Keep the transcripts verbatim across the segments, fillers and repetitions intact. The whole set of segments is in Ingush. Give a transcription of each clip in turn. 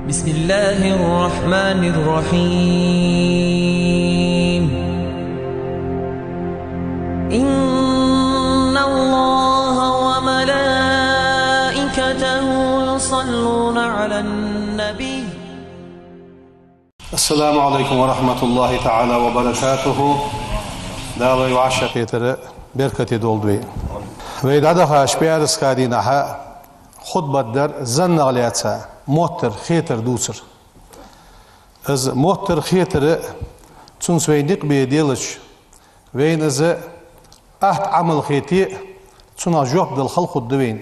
بسم الله الرحمن الرحيم. إن الله وملائكته يصلون على النبي. السلام عليكم ورحمة الله تعالى وبركاته. Дала вай вӀашагӀкхетар беркате долда вай. Вай дӀадахача пӀаьраска дийнахьа хутбат дар заннах лаьца, моттар, хетар дувцар. Из моттар, хетар, цунца вай никъ бе делча, вайна из атта Ӏамал хете, цунах жоп дала хала хургда вайна.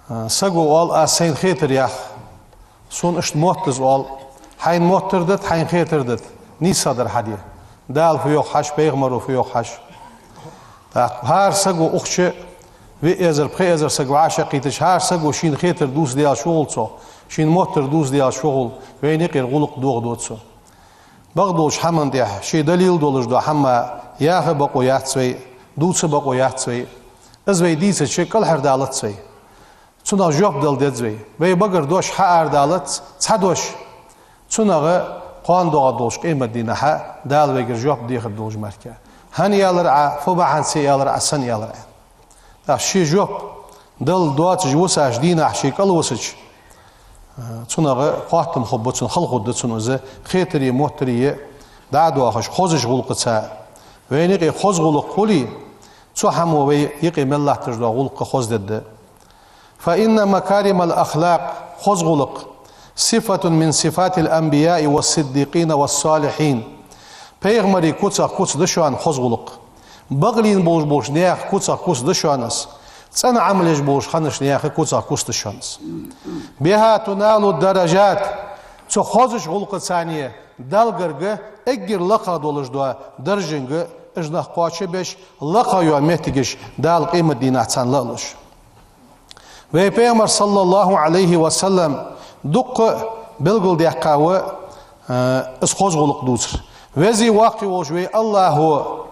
А, саго оал: «Аз сайна хетар ях, сона иштта мотт да из», оал. Хьайна моттар да-кх, хьайна хетар да-кх, нийсагӀа дар хьаде. Дала фу йоах хьажа, пайхамаро фу йоах хьажа. ТӀаккха хӀара саго укх чу виъ эзар, пхи эзар саг вӀашагӀкхийтача, хӀара саго шийна хетар дувца даьлча фу хул цох, шийна моттар дувца даьлча фу хул, вайна юкъера гӀулакх дохаду цо. Бакъдолча хӀаман тӀехьа, ший далил долаш дола хӀама яха бокъо яц вай, дувца бокъо яц вай. Из вай дийцача, кӀалхардалац вай. Цунах жоп дала деза вай. Вай багара дош хьаарадалац, цхьа дош. Цунах кхоана доагӀаргдолча къематдийнахьа Дала вайгара жоп дехаргдолаш мара. ХӀана аьлар Ӏа, фу бахьанца аьлар Ӏа, сенна аьлар Ӏа. ТӀаккха ший жоп дала доацаш висача, дийнахьа ший кӀалвисача, цунах хоаттам хургба цунна, хала хургда цунна из, хетари моттари дӀа а доахаш, хозача гӀулакхаца. Вайна юкъе хоза гӀулакх хуле, цу хӀамо вай юкъе мел латташ дола гӀулакх хоза дергда. فإن مكارم الأخلاق, хоза гӀулакх, صفة من صفات الأنبياء والصديقين والصالحين. Пайхамарий куцах куц да шоана хоза гӀулакх. Бакълийна болаш болча наьха куцах куц да шоана из. ЦӀена Ӏамал еш болча хиннача наьха куцах куц да шоана из. بها تنال الدرجات. Цу хозача гӀулакхаца Далла гарга эггара лакхагӀа долаш дола даржанга, уж нах кхоачашбеш, лакхагӀа йола моттигаш Дала къематдийнахьа царна ла а луш. Вай Пайхамар, صلى الله عليه وسلم, дукха белгалдаьккхад, э, из хоза гӀулакх дувцар. Веза воккха волча вай АллахӀо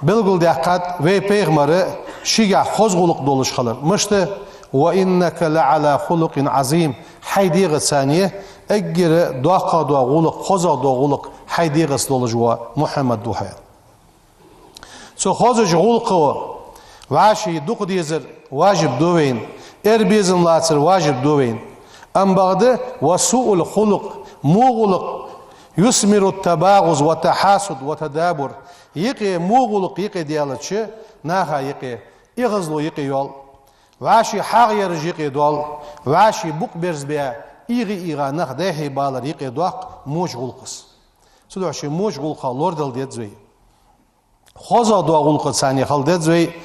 белгалдаьккхад вай Пайхамар шийгахьа хоза гӀулакх долаш хилар. Мишта: وإنك لعلى خلق عظيم. Хьай дегӀаца эггара доккхагӀа дола гӀулакх, хозагӀа дола гӀулакх хьай дегӀаца долаш вола Мухьаммад ва хьо. Цу хозача гӀулакхо вӀаший дукха дезар важиб да вайна, эр безам лацар важиб да вайна. Амма бакъда: وسوء الخلق, во гӀулакх, يثمر التباغض والتحاسد والتدابر. Юкъе во гӀулакх юкъе даьлча, наха юкъе эгӀазло юкъе йоал, вӀаший хьагӀ яраш юкъе доал, вӀаший букъ берзабаь, ийгӀа-ийгӀа нах дӀайхьийбалар юкъе доаккх воча гӀулакхаца. Цудухьа ший воча гӀулакхах лорадала деза вай. ХозагӀа дола гӀулакхаца хила деза вай,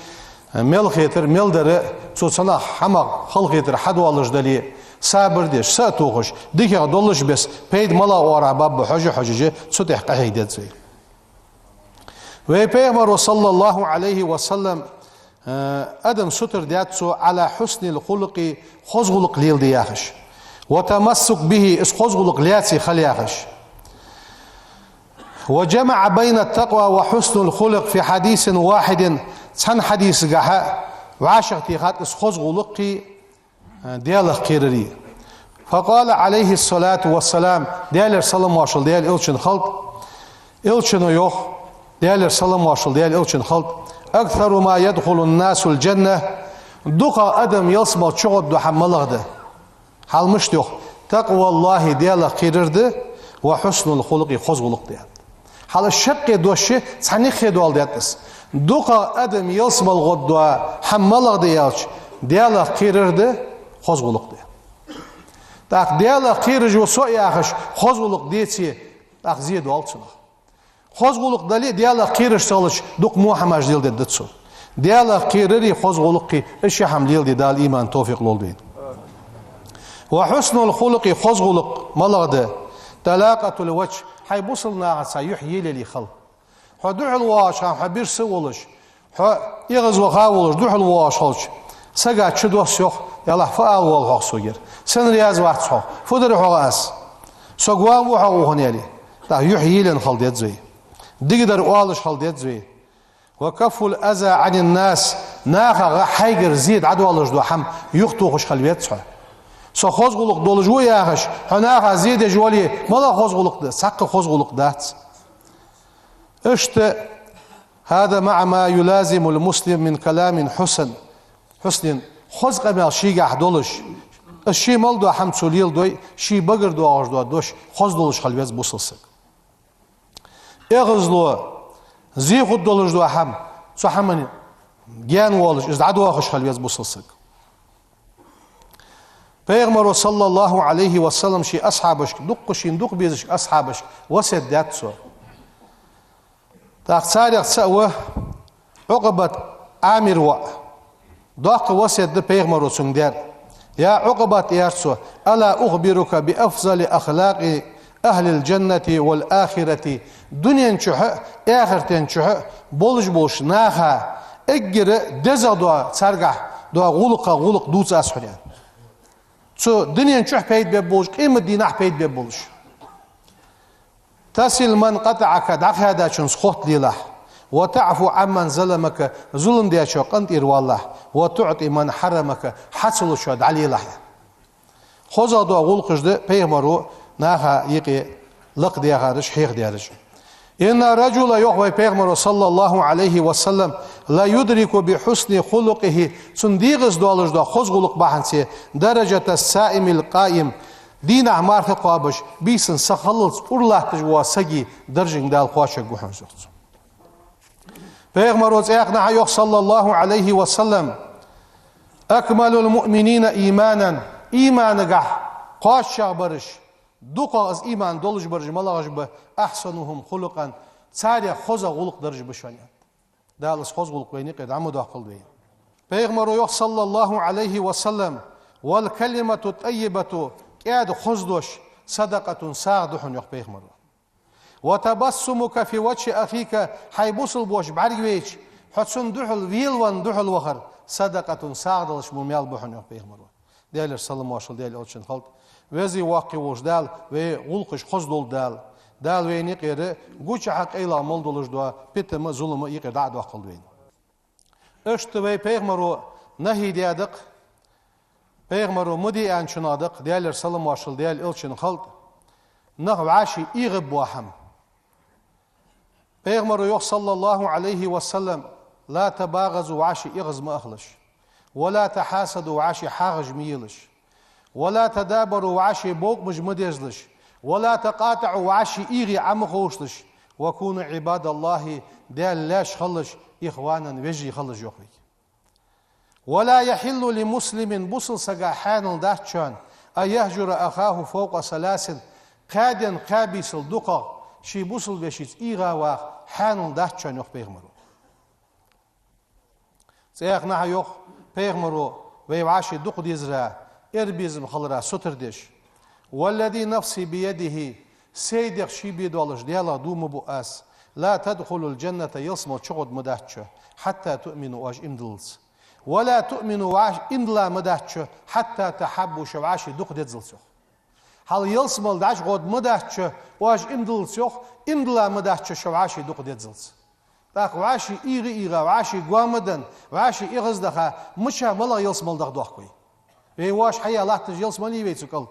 мел хетар, мел дар, цу цхьаннахьа хӀамах халахетар хьадоалаш дале, сабар деш, са а тохаш, дикагӀа долаш беса, пайда мел оарахьа баргба хьожаш-хьожаш, цу тӀа къахьега деза вай. Вай Пайхамаро, صلى الله عليه وسلم, э, адам сутара даьд цо على حسن الخلق, хоза гӀулакх леладе яхаш. والتمسك به, из хоза гӀулакх лаьце хила яхаш. وجمع بين التقوى وحسن الخلق في حديث واحد, цхьан хьадисагахьа вӀашагӀтехад из хоза гӀулакхи, э, Даьлах кхерарии. فقال عليه الصلاة والسلام, Даьлера салам-моаршал Даьла Элчанна хилда, Элчано йоах, Даьлера салам-моаршал Даьла Элчанна хилда: أكثر ما يدخل الناس الجنة, дукхагӀа адам ялсмала чугӀоргдола хӀама малагӀа да? Хьал мишта йоах: تقوى الله, Даьлах кхерар да, وحسن الخلق, хоза гӀулакх да. Хьал шаккхе дош цхьаннахьа доаладаьд из. ДукхагӀа адам ялсмала гӀоргдола хӀама малагӀа да аьлча, Даьлах кхерар да, хоза гӀулакх да. ТӀаккха Даьлах кхераш ва со яхаш, хоза гӀулакх деце, тӀаккха зе доал цунах. Хоза гӀулакх дале а, Даьлах кхераш ца хилча, дукха во хӀамаш леладергда цо. Даьлах кхерарии хоза гӀулакхи, из ши хӀама леладе Дала иман, товфикъ лолда вайна. وحسن الخلق, хоза гӀулакх малагӀа да? طلاقة الوجه, хьай бусалба нахаца юхь елаяле хила. Хьо духьалвоагӀача хана хьо бирса а волаш, хьо эгӀазваха а волаш, духьалвоагӀаш хилча, сага чудосс, йоах: «Ялахь, фу ала воалл хьогӀ согара? Сенна раьза вац хьо? Фу дир хьогӀ аз? Со гом ву хьогӀ укхунна», — аьле. ТӀаккха юхь елаенна хила деза вай. Дикадар оалаш хила деза вай. وكف الأذى عن الناس, нахагара хьайгара зе дӀадоалаш дола хӀама юхатохаш хила веза хьо. Со хоза гӀулакх долаш ва яхаш, хьо наха зе деш вале, малагӀа хоза гӀулакх да? Цхьаккха хоза гӀулакх дац. Иштта, هذا مع ما يلازم المسلم من كلام حسن، حسن, хоза къамаьл шийгахь долаш, из ше мел дола хӀама цо леладой, ший багара доагӀаш дола дош хоза долаш хила веза бусалба саг. ЭгӀазло, зе хургдолаш дола хӀама, цу хӀаман гаьна волаш, из дӀадоахаш хила веза бусалба саг. Пайхамаро, صلى الله عليه وسلم, ший асхьабашка, дукха шийна дукха безача асхьабашка васкет даьд цо. ТӀаккха царех цаӀ ва Ӏукъбат Ӏамира воӀ. Доккха васкет да Пайхамаро цунга даьр. «يا عقبة», аьлар цо, «ألا أخبرك بأفضل أخلاق أهل الجنة والآخرة». Дунен чухь а, ахартен чухь а болаш болча наха эггара дезагӀа дола, царгахь дола гӀулакхех гӀулакх дувца аз хьона, аьнна. Цу дунен чухь пайда беш болаш, къематдийнахь пайда беш болаш. «تصل من قطعك», дӀакхаьдачунца хотта лелахь. «وتعفو عمن ظلمك», зулам дечоа къинтӀера валалахь. «وتعط من حرمك», хьа ца лучоа дӀалелахь. ХозагӀа дола гӀулакхаш да Пайхамаро наха юкъе лакхдаьхараш, хьехадаьраш. «إن الرجل», йоах вай Пайхамаро, صلى الله عليه وسلم, «ليدرك بحسن خلقه», цун дегӀаца долаш дола хоза гӀулакх бахьанца, «درجة الصائم القائم», дийнахьа марха кхоабаш, бийсан сахиллалца ура латташ вола сага даржанга Дала кхоачаргва хьона, йоах цо. Пайхамаро цхьаькханахьа йоах, صلى الله عليه وسلم: «أكمل المؤمنين إيمانا», иманагахь кхоачагӀбараш, дукхагӀа из иман долаш бараш малагӀаш ба? «أحسنهم خلقا», царех хоза гӀулакх дараш ба шоана. Дала из хоза гӀулакх вайна юкъера дӀа ма доаккхалда вайна. Пайхамаро йоах, صلى الله عليه وسلم: «والكلمة الطيبة», кӀаьда хоза дош, «صدقة», сагӀа да хьона, йоах Пайхамаро. «وتبسمك في وجه أخيك», хьай бусалба воша бӀаргавайча, хьо цунна духьал велавенна духьал вахар, «صدقة», сагӀа далаш мо маьл ба хьона, йоах Пайхамаро. Даьлера салам-моаршал Даьла элчанна хилда. Веза-воккха волча Дала вай гӀулакхаш хоза долда Дала. Дала вайна юкъера гучахьа къайлагӀа мел долаш дола питам а, зулам а юкъера дӀа а доаккхалда вайна. Иштта вай Пайхамаро нахьи даьд-кх, Пайхамаро ма де аьнначунах да-кх, Даьлера салам-моаршал Даьла элчанна хилда, нах вӀаший эгӀабоахьама. Пайхамаро йоах, صلى الله عليه وسلم: «لا تباغضوا», вӀаший эгӀаз ма ахалаш, «ولا تحاسدوا», вӀаший хьагӀаш ма елаш, «ولا تدابروا», вӀаший бовкъамаш ма дезалаш, «ولا تقاطعوا», вӀаший эгӀий Ӏо ма ховшалаш, «وكونوا عباد الله», Даьла лаьш хилалаш, «إخوانا», вежарий хилалаш, йоах вайга. «ولا يحل لمسلم», бусалба сага хьаьнал дац шоана, «أن يهجر أخاه فوق ثلاث», кхаь денна, кхаь бийсал дукхагӀа ший бусалба вешийца эгӀа ваха хьаьнал дац шоана, йоах Пайхамаро. Цхьаькханахьа йоах Пайхамаро, вай вӀаший дукха дезара, эр-безам хилара сутара деш: «والذي نفسي بيده», сай дегӀ ший бе долаш Даьлах дув ма буъ аз, «لا تدخلوا الجنة», ялсмала чугӀоргдац шо, «حتى تؤمنوا», оаш иман диллалца. «ولا تؤمنوا», оаш иман дилла ма дац шо, «حتى تحابوا», шо вӀаший дукха дезалца, йоах. Хьал ялсмала дӀачугӀоргда ма дац шо, оаш иман диллалца, йоах, иман дилла ма дац шо, шо вӀаший дукха дезалца. ТӀаккха вӀаший эгӀа-эгӀа, вӀаший гоама денна, вӀаший эгӀаздаха, мича, малагӀа ялсмала даха доахк вай? Вай воаш хьаяь латташ ялсмалий вай цу кӀал?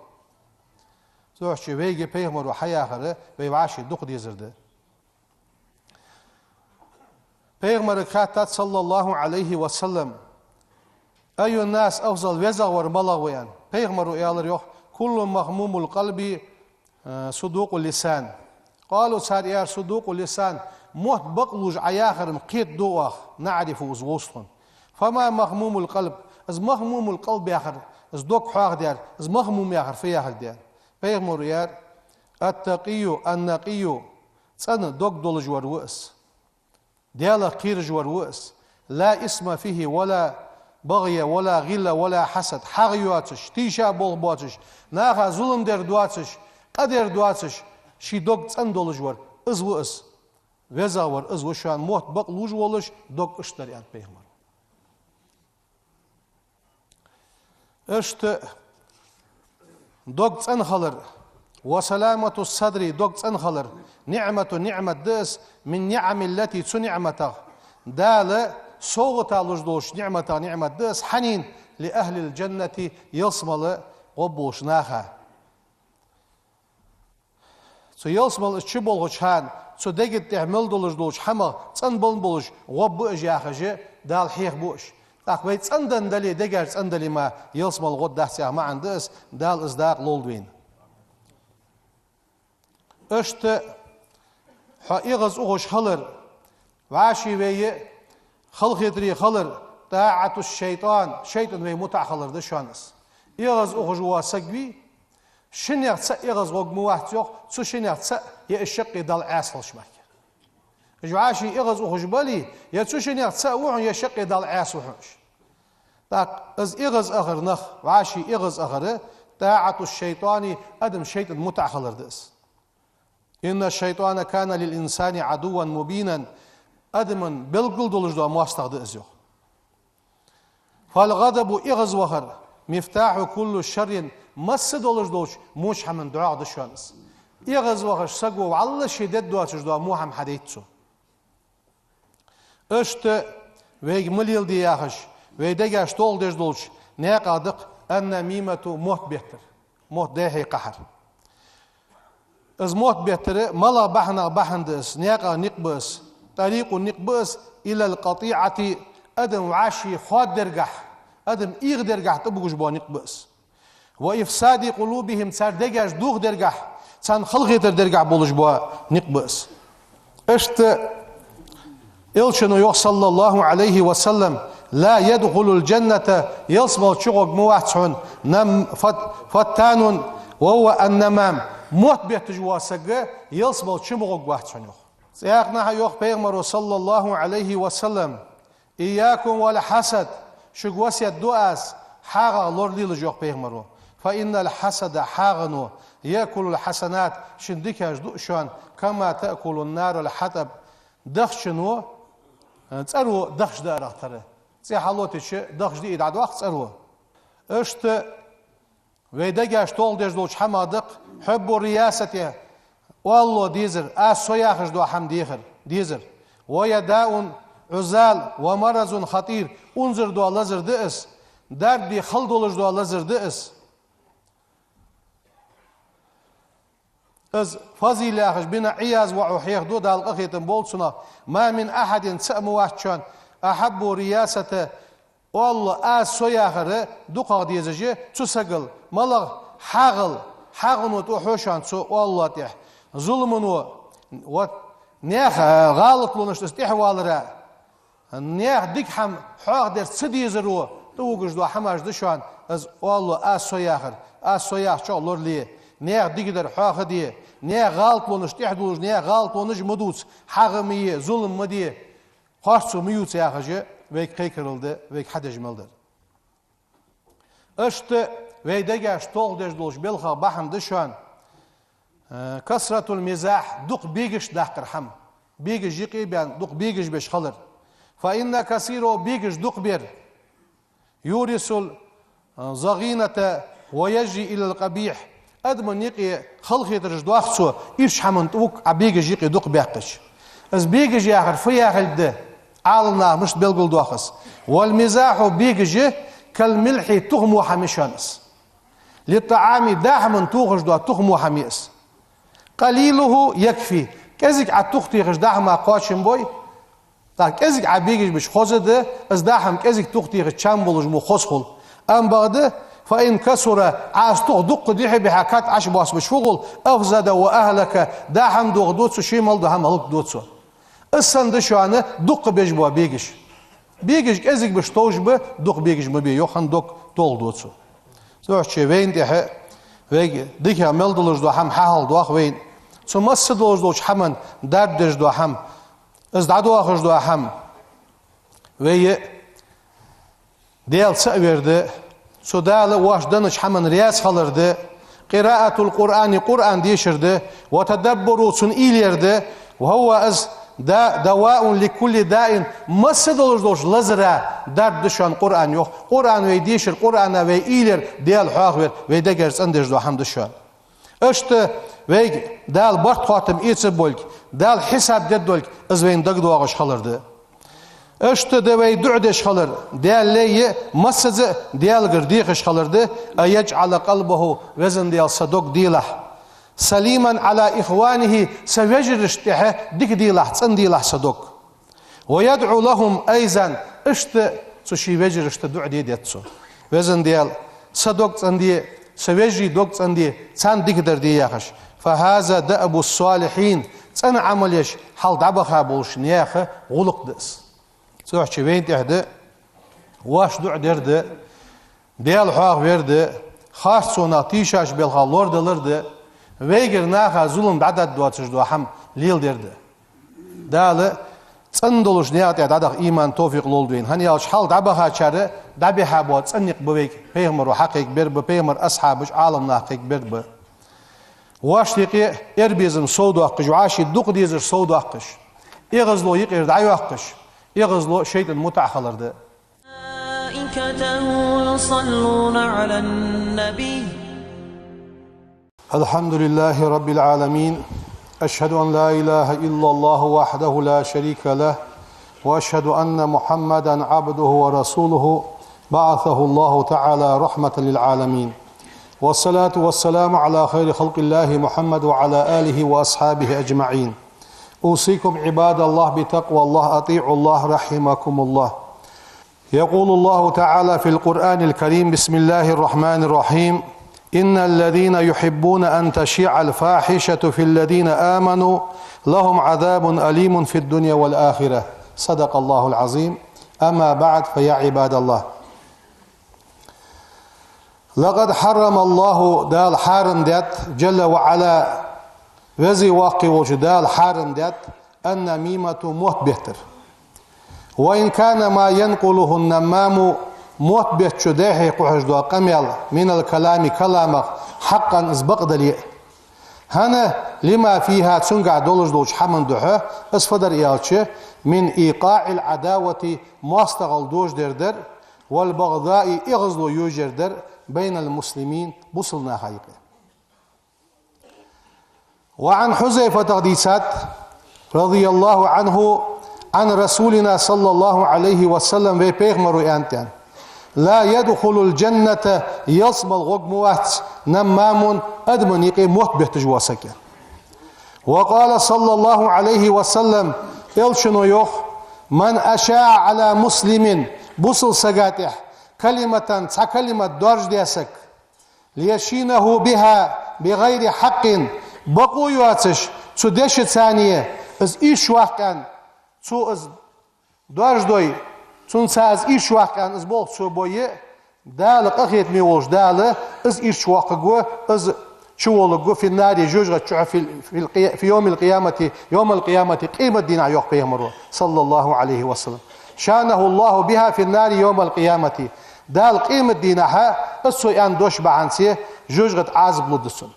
Цудухьа вайга Пайхамаро хьаяхар вай вӀаший дукха дезар да. Пайхамарга хаьттад, صلى الله عليه وسلم: «أي الناس أفضل», везагӀвар малагӀа ва, аьнна. Пайхамаро аьлар, йоах: «كل مخموم القلب صدوق اللسان». قالوا, цар аьлар: «صدوق اللسان», мотт бакълувш Ӏа яхар-м кхетаду оаха, «نعرفه», из вовз тхона. «فما مخموم القلب», из «مخموم القلب» яхар, из дог хьоахадаьр, из «مخموم» яхар фу яхилга да? Пайхамаро аьлар: «التقي النقي», цӀена дог долаш вар ва из. Даьлах кхераш вар ва из. «لا إثم فيه ولا بغي ولا غل ولا حسد». ХьагӀ йоацаш, тийша болх боацаш, наха зулам дер доацаш, къа дер доацаш, ший дог цӀена долаш вар, из ва из. ВезагӀвар из ва шоана, мотт бакълувш волаш, дог иштта дар, аьннад Пайхамаро. Иштта дог цӀена хилар, «وسلامة الصدر», дог цӀена хилар, «نعمة», ниӀмат да из, «من النعم التي», цу ниӀматех, Дала совгӀата луш долча ниӀматех ниӀмат да из, хьанна, «لأهل الجنة», ялсмала гӀо болча наха. Цу ялсмала из чуболхача хана, цу дега тӀа мел долаш долча хӀамах цӀенбална болаш гӀо ба уж яхаш, Дала хьехабу уж. ТӀаккха вай цӀендан дале, дегаш цӀендан дале мара, ялсмала гӀо дац яха маӀан да из, Дала из дакъа лолда вайна. Иштта хьо эгӀаз ухаш хилар, вӀаший вай халахетаре хилар, طاعة الشيطان, шайтӀан вай мутӀахьа хилар да шоана из. ЭгӀаз ухаш вола саг вий, шиннех цаӀ эгӀаз гӀоргма вац йоах, цу шиннех цаӀ е из шаккхе Далла Ӏаьса хилча мара. Уж вӀаший эгӀаз ухаш бале, е цу шиннех цаӀ ва хьона, е шаккхе Далла Ӏаьса ва хьона уж. ТӀаккха из эгӀаз ахар нах, вӀаший эгӀаз ахар, طاعة الشيطان, адам шайтӀан мутӀахьа хилар да из. إن الشيطان كان للإنسان عدوا مبينا, адамна белггала долаш дола моастагӀа да из йоах. فالغضب, эгӀаз вахар, مفتاح كل شر, масса долаш долча воча хӀаман догӀа да шоана из. ЭгӀаз вахаш саго вӀалла ше дергдоацаш дола во хӀама хьадайт цо. Иштта вайга ма леладе яхаш, вай дегаш толхадеш долча наькъа да-кх النميمة, мотт беттар, мотт дехьа кхахьар. Из мотт беттар малагӀа бахьанах бахьан да из, наькъа никъ ба из, طريق, никъ ба из, إلى القطيعة, адам вӀаший хоаддергахьа, адам эгӀадергахьа тӀабугаш бола никъ ба из. وإفساد قلوبهم, цар дегаш дохадергахьа, царна халахетар дергахьа болаш бола никъ ба из. Иштта Элчано йоах, صلى الله عليه وسلم: لا يدخل الجنة, ялсмала чугӀоргма вац хьона, нам-, фат-, فتان وهو النمام, мотт бетташ вола саг ялсмала чу ма гӀоргвац хьона йоах. ЦӀаькханахьа йоах Пайхамаро, صلى الله عليه وسلم: إياكم والحسد, шуга васкет ду аз, хьагӀах лоралелаш йоах Пайхамаро. فإن الحسد, хьагӀо, يأكل الحسنات, шун дикаш дуъ шоана, كما تأكل النار الحطب, дахчано, э, цӀеро дахча даарах тара. ЦӀи хьалотийча дахча диъе дӀадоаккх цӀеро. Иштта вай дегаш толхадеш долча хӀамах да-кх حب الرياسة, оалалу дезар, аз со яхаш дола хӀама дехар, дезар. وهي داء عضال ومرض خطير, унзара дола лазар да из, дарба де хала долаш дола лазар да из. Из Фазил яхаш бина Ӏияз воӀо хьехаду, Дала къахетам болба цунах: ما من أحد, цаӀ ма вац шоана, أحب الرياسة, оалалу аз со яхар дукхагӀа дезаш цу сагал, малагӀа, хьагӀал, хьагӀо тӀа хьо шоана цу оалалу тӀехьа, зуламо, вот, наьха, э, гӀалатлонаш тӀа из тӀехьавалара, наьха дика хӀама хьоахадер ца дезаро тӀавугаш дола хӀамаш да шоана, из оалалу аз со яхар, аз со яхачох лорале, наьха дикадар хьоахаде, наьха гӀалатлонаш тӀехьадувлаш, наьха гӀалатлонаш ма дувца, хьагӀ ма е, зулам ма де, харцо ма ювца яхаш, вайга кхайкарал да, вайга хьадеш мел дар. Иштта вай дегаш толхадеш долча белхах бахьан да шоана, э, كثرة المزاح, дукха бегаш даккхар хӀама. Бегаш юкъе баьнна, дукха бегаш беш хилар. فإن كثيره, бегаш дукха бар, يورث الضغينة ويجري إلى القبيح. Адамашта юкъе халахетараш доах цо, ирча хӀаман тӀавуг Ӏа бегаш юкъе дукха баьккхача. Из бегаш яхар фу яхилга да? Ӏаламнаха мишта белгалдоах из: والمزاح, бегаш, كالملح, тухмо хӀама я шоана из. للطعام, даа хӀаман тохаш дола тухмо хӀама я из. قليله يكفي, кӀезига Ӏа тух техача даа хӀамах кхоачам бой, тӀаккха кӀезига Ӏа бегаш беш хоза да, из даа хӀама кӀезига тух техача чам болаш мо хоза хул. Амма бакъда, فإن كثر, Ӏа из тух дукха дихьа бихьа кад Ӏаш боссабеш фу хул, أفسد وأهلك, даа хӀама дохаду цо, ше мел дола хӀама хӀалакду цо. Из санна да шоана дукха беш бола бегаш. Бегаш кӀезига беш товш ба, дукха бегаш ма бе, йоах, хӀана дог толхаду цо. Цудухьа вайна тӀехьа, вайга дикагӀа мел долаш дола хӀама хьахьалдоах вайна. Цу масса долаш долча хӀаман дарба деш дола хӀама, из дӀадоахаш дола хӀама. Вай Даьла цаӀ вер да, цу Дала вайна деннача хӀаман раьза хилар да, قراءة القرآن, Къуръан дешар да, وتدبره, цун уйла яр да, وهو, из да, دواء لكل داء, масса долаш долча лазара дарба да шоана Къуръан, йоах. Къуръан вай дешар, Къуръана вай уйла яр, Даьла хьоахавар вай дегаш цӀендеш дола хӀама да шоана. Иштта вайга Дала барт-хоаттам эцаргболга, Дала хьисап дергдолга, из вайна дагадоагӀаш хилар да. Иштта да вай дуӀа деш хилар, Даьла лай а, массаза а Даьлагара дехаш хилар да, أن يجعل قلبه, Везан Даьла, са дог делахь, سليما على إخوانه, са вежарашта тӀехьа дика делахь, цӀена делахь са дог. ويدعو لهم أيضا, иштта цу ший вежарашта дуӀа де деза цо. Везан Даьла, са дог цӀена де, са вежарий дог цӀена де, царна дикадар де яхаш. فهذا دأب الصالحين, цӀена Ӏамал еш хьалха дӀабаха болча наьха гӀулакх да из. Цудухьа вайна тӀехь да, вай дуӀа дер да, Даьла хьоахавер да, харцонах, тийшача белхах лорадалар да, вайгара наха зулам дӀадоаддоацаш дола хӀама леладер да. Дала цӀена долча наьха тӀа дӀадаха иман, товфикъ лолда вайна. ХӀана аьлча хьалха дӀабахачар дӀабихьа бола цӀена никъ ба вайга пайхамаро хьакхайкабер ба, пайхамара асхьабаша, Ӏаламнаха кхайкабер ба. Вай юкъе ер безам совдоаккхаш, вӀаший дукха дезар совдоаккхаш, эгӀазло юкъера дӀайоаккхаш, эгӀазло шайтӀан мутӀахьа хилар да. ملائكته يصلون على النبي. الحمد لله رب العالمين. أشهد أن لا إله إلا الله وحده لا شريك له، وأشهد أن محمدا عبده ورسوله، بعثه الله تعالى رحمة للعالمين. والصلاة والسلام على خير خلق الله محمد وعلى آله وأصحابه أجمعين. أوصيكم عباد الله بتقوى الله، أطيعوا الله رحمكم الله. يقول الله تعالى في القرآن الكريم: بسم الله الرحمن الرحيم: إن الذين يحبون أن تشيع الفاحشة في الذين آمنوا لهم عذاب أليم في الدنيا والآخرة. صدق الله العظيم. أما بعد، فيا عباد الله. لقد حرم الله, Дала хьарам даьд, جل وعلا, веза воккха волча Дала хьарам даьд, النميمة, мотт беттар. وإن كان ما ينقله النمام, мотт беттачо дӀа-хьа кхухьаш дола къамаьл, من الكلام, каламах, حقا, из бакъ дале а. ХӀана? لما فيها, цунгахь долаш долча хӀаман духьа, из фу дар аьлча, من إيقاع العداوة, моастагӀал дожадер дар, والبغضاء, эгӀазло йожадер дар, بين المسلمين, бусалба наха юкъе. وعن حذيفة, дийцад, رضي الله عنه، عن رسولنا صلى الله عليه وسلم, вай пайхамаро аьннад: لا يدخل الجنة, ялсмала гӀоргма вац, نمام, адамашта юкъе мотт бетташ вола саг. وقال صلى الله عليه وسلم, элчано йоах: من أشاع على مسلم, бусалба сага тӀехь, كلمة, цхьа калимат доаржадаь саг, ليشينه بها بغير حق, бакъо йоацаш, цу дешаца из ирча ваккха, цо из доаржадой, цунца из ирча ваккха, из болх цо бой, Дала, къахетаме волча Дала, из ирча воаккхаргва, из чуволларгва, في النار, жожагӀата чу, في ال-, في القي-, في يوم القيامة, يوم القيامة, къематдийнахьа, йоах пайхамаро, صلى الله عليه وسلم. شانه الله بها في النار يوم القيامة. Дала къематдийнахьа из цо аьнна дош бахьанце жожагӀата Ӏазап лургда цунна.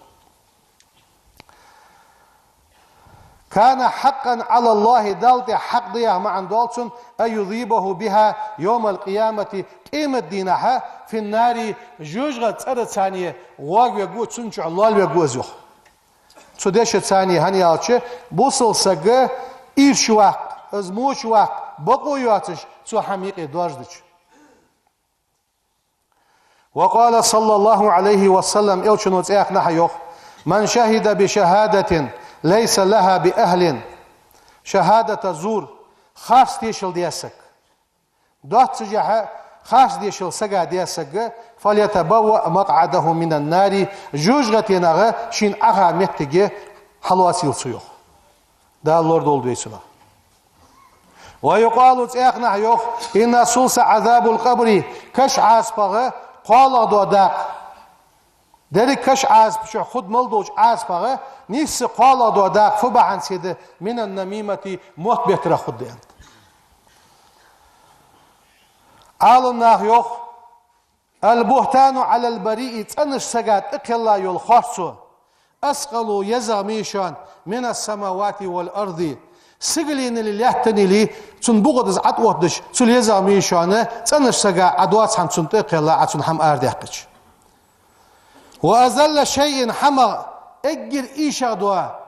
كان حقا على الله, Далла тӀа хьакъ да яха маӀан доал цун, أن يذيبه بها يوم القيامة, къематдийнахьа, في النار, жожагӀата цӀераца гӀоргвергва, цун чу лоалавергва из, йоах. Цу дешаца, хӀана аьлча, бусалба саг ирча ваккха, из моча ваккха, бакъо йоацаш, цу хӀаман юкъе доаржадича. وقال صلى الله عليه وسلم, элчано цӀаькханахьа йоах: من شهد بشهادة ليس لها بأهل, шахӀадат зур, харц тешал даь саг, доаццашехьа харц дешал сага даь саг, فليتبوأ مقعده من النار, жожагӀатенах шийна Ӏаха моттиг хьалоацийла цо, йоах. Дала лорадолда вай цунах. ويقال, цӀаькханахьа йоах: إن ثلث عذاب القبر, каша Ӏазапах кхоалагӀа дола дакъа. Деррига каша Ӏазапа чу хургмал долча Ӏазапах нийсса кхоалагӀа дола дакъа фу бахьанце да? من النميمة, мотт беттарах хургда, аьннад. Ӏаламнаха йоах: البهتان على البريء, цӀенача сага тӀакхелла йола харцо, أثقل, езагӀа ма йий шоана, من السماوات والأرض, сигаленали лаьттанали, цун букъа даза Ӏа тӀаоттадича, цул езагӀа ма йий шоана, цӀенача сага Ӏа доаца хӀама цунна тӀакхелла, Ӏа цунна хӀама арадаьккхача. وأذل شيء, хӀамах эггара ийшагӀа дола,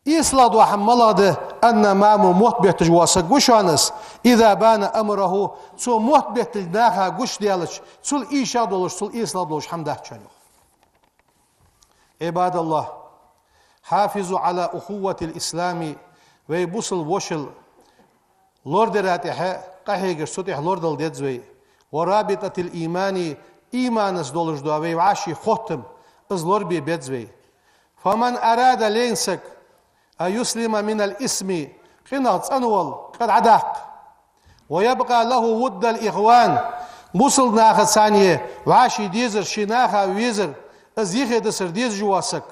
эсалагӀа дола хӀама малагӀа да? النمام, мотт бетташ вола саг ва шоана из. إذا بان أمره, цо мотт бетталга наха гучадаьлча, цул ийша долаш, цул эсала долаш хӀама дац шоана, йоах. عباد الله، حافظوا على أخوة الإسلام, вай бусалба вошал лорадара тӀехьа, къахьегаш цу тӀехьа лорадала деза вай. ورابطة الإيمان, иманаца долаш дола вай вӀаший хоттам, из лорабе беза вай. فمن أراد, лайна саг, أن يسلم من الإثم, къинах цӀенвала кӀа дӀадаккха, ويبقى له ود الإخوان, бусалба нахаца цхьана вӀаший дезар, ший наха везар, из юхедисар дезаш вола саг,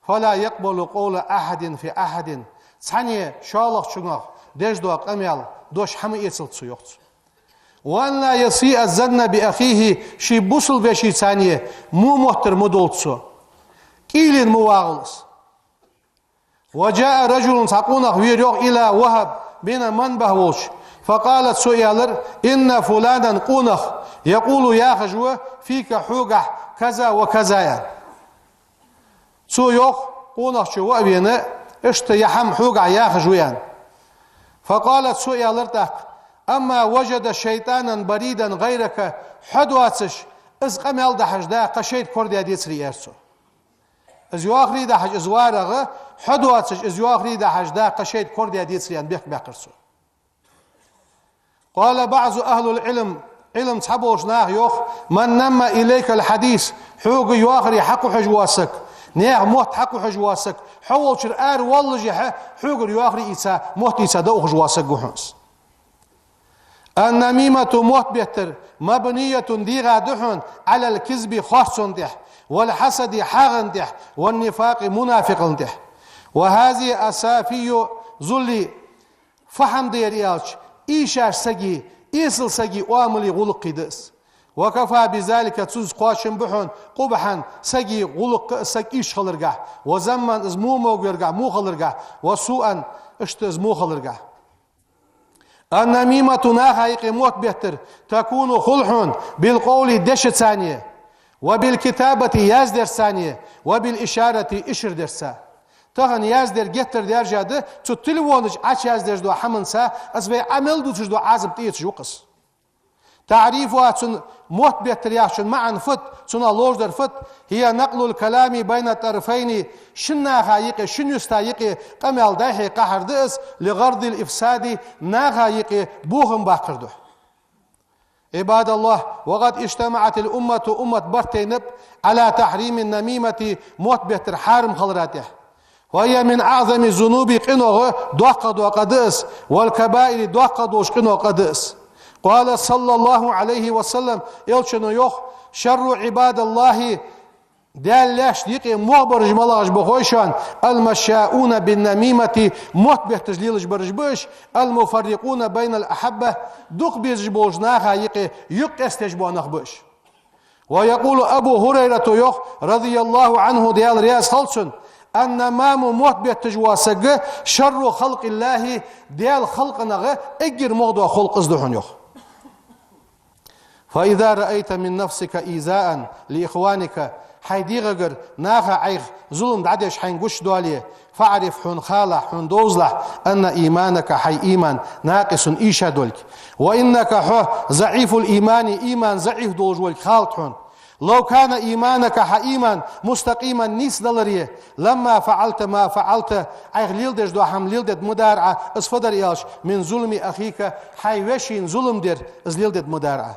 فلا يقبل قول أحد في أحد, цхьанне шоллагӀчунах деш дола къамаьл дош хӀама эцалда цо, йоах цо. وأن لا يسيء الظن بأخيه, ший бусалба вешийца цхьанне во моттар ма долда цо, кӀийлен ма вагӀалда из. وجاء رجل, цхьа къонах вера, йоах, إلى وهب بن منبه волча, فقال, цо аьлар: إن فلانا, къонах, يقول, яхаш ва, فيك, хьогахь, كذا وكذا, аьнна. Цо йоах, къонахчо ва а вена, иштта ер хӀама хьогахь яхаш ва, аьнна. فقال, цо аьлар тӀаккха: أما وجد شيطانا بريدا غيرك, хьо доацаш, из къамаьл дахьаш да кхы шайтӀа корадаь децарий, аьлар цо. Из йоахарий дахьаш из варагӀа, хьо доацаш, из йоахарий дахьаш да кхы шайтӀа корадаь децарий, аьнна, бехк баьккхар цо. قال بعض أهل العلم, Ӏилма цхьаболча наха йоах: من نمى إليك الحديث, хьога йоахарий хьакхухьаш вола саг, наьха мотт хьакхухьаш вола саг, хьо волчара аравоаллашехьа, хьогара йоахарий ийца, мотт ийца дӀаухаш вола саг ва хьона из. النميمة, мотт беттар, مبنية, дегӀа да хьона, على الكذب, харцон тӀехь, والحسد, хьагӀан тӀехь, والنفاق, мунафикъалан тӀехь. وهذه أسافي الذل, фу хӀама да ер аьлча, ийшача сага, эсала сага оамалеи гӀулакхеи да из. وكفى بذلك, цунца кхоачам ба хьона, قبحا, сага гӀулакх, саг ийша хиларгахь, وذما, из во могаргахь, во хиларгахь, وسوءا, иштта из во хиларгахь. النميمة, наха юкъе мотт беттар, تكون, хул хьона, بالقول, дешаца цхьана, وبالكتابة, яздерца цхьана, وبالإشارة, ишар дерца. Тахан яздар геттара даьржа да, цу телефона чу Ӏочуяздеш дола хӀаманца, из вай Ӏа мел дувцаш дола Ӏазап тӀаэцаш ва-кх из. تعريفها, цун мотт беттар яхачун маӀан фуд, цунах ловш дар фуд: هي نقل الكلام بين طرفين, шин наха юкъе, шин юста юкъе къамаьл дӀай-хьай кхахьар да из, لغرض الإفساد, наха юкъе бохам баккхар духьа. عباد الله، وقد اجتمعت الأمة, уммат барт тайнаб, على تحريم النميمة, мотт беттар хьарам хилара тӀехь. وهي من أعظم الذنوب, къинойх доккхагӀа дола къа да из, والكبائر, доккхагӀа долча къинойх къа да из. قال صلى الله عليه وسلم, Элчано йоах: شر عباد الله, Даьла лаьшта юкъе мугӀ бараш малагӀаш ба хой шоана, المشاؤون بالنميمة, мотт бетташ лелаш бараш ба уж, المفرقون بين الأحبة, дукха безаш болча наха юкъе юкъ къестадеш бола нах ба уж. ويقول أبو هريرة, йоах, رضي الله عنه, Даьла раьза хилва цунна: النمام, мотт бетташ вола саг, شر خلق الله, Даьла халкъах эггара мугӀ дола халкъ из да хьона, йоах. فإذا رأيت من نفسك إيذاء لإخوانك, хьай дегӀагара наха Ӏайха зулам дӀадеш хьайна гучадоале, فاعرف, хьона халахь, хьона довзалахь, أن إيمانك, хьай иман, ناقص, ийша долга. وأنك, хьо, ضعيف الإيمان, иман заӀиф долаш волга халда хьона. لو كان إيمانك, хьа иман, مستقيما, нийса даларе, لما فعلت ما فعلت, Ӏайха леладеш дола хӀама леладаь ма дар Ӏа, из фу дар аьлча, من ظلم أخيك, хьай вешийна зулам дар, из леладаь ма дар Ӏа.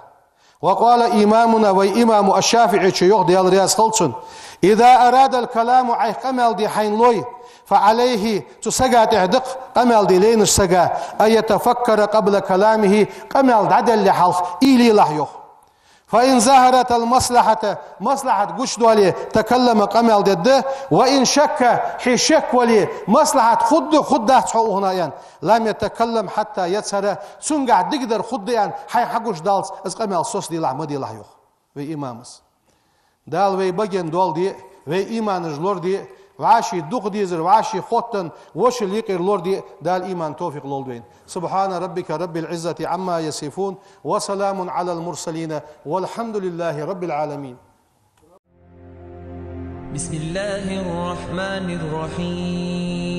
وقال إمامنا, вай имам аш-ШафиӀийчо йоах, Даьла раьза хилва цунна: إذا أراد الكلام, Ӏайха къамаьл де хьайна лой, فعليه, цу сага тӀехь да-кх, къамаьл де лайнача сага, أن يتفكر قبل كلامه, къамаьл дӀаделлале хьалха уйла елахь, йоах. فإن ظهرت المصلحة, маслахьат гучадоале, تكلم, къамаьл дергда, وإن شك, хье шек вале, маслахьат хургда, хургдац хьо ухана аьнна, لم يتكلم حتى يظهر, цунгахь дикадар хургда аьнна, хьайна хьагучадаллалца из къамаьл соцаделахь, ма делахь, йоах вай имамас. Дала вай багенна доал де, вай иманаш лораде, вӀаший дукха дезар, вӀаший хоттам, вошал юкъера лораде, Дала иман, товфикъ лолда вайна. سبحان ربك رب العزة عما يصفون، وسلام على المرسلين، والحمد لله رب العالمين. بسم الله الرحمن الرحيم.